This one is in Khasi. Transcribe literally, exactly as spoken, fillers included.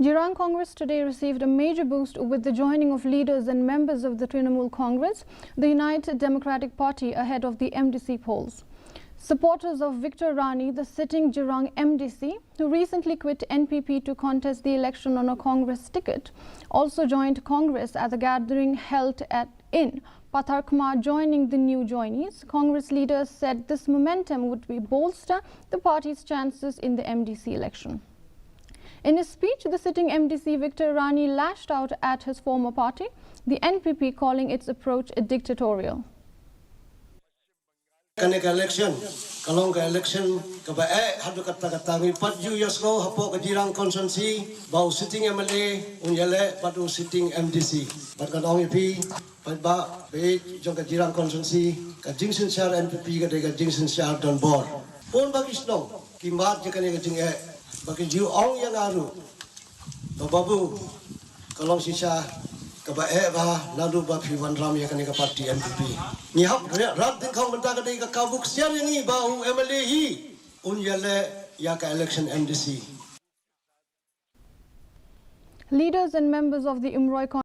Jirang Congress today received a major boost with the joining of leaders and members of the Trinamool Congress, the United Democratic Party, ahead of the M D C polls. Supporters of Victor Rani, the sitting Jirang M D C, who recently quit N P P to contest the election on a Congress ticket, also joined Congress at the gathering held at in Patharkhmah, joining the new joinees. Congress leaders said this momentum would be bolster the party's chances in the M D C election. In his speech, the sitting M D C Victor Rani lashed out at his former party, the N P P, calling its approach a dictatorial. Kane ka election ka long ka election kaba eh haduh katta katta. Ngi pat ju ïohsngew hapoh ka Jirang constituency ba u sitting M L A un ïaleh bad u sitting M D C. Bad kan ong ïa phi paidbah ba jong ka Jirang constituency, ka jingsynshar N P P ka dei ka jingsynshar donbor. Pun ba ki shnong ki mad ïa kane ka jingeh, ba ki ju ong ïa nga ruh ba babu, ka long shisha kaba eh bha naduh ba phi wanrah ïa kane ka party N P P. Ngi hap rat ding khong mynta ka dei ka kabu ksiar ïa ngi ba u M L A hi un ïaleh ïa ka election M D C. Leaders and members of the Umroi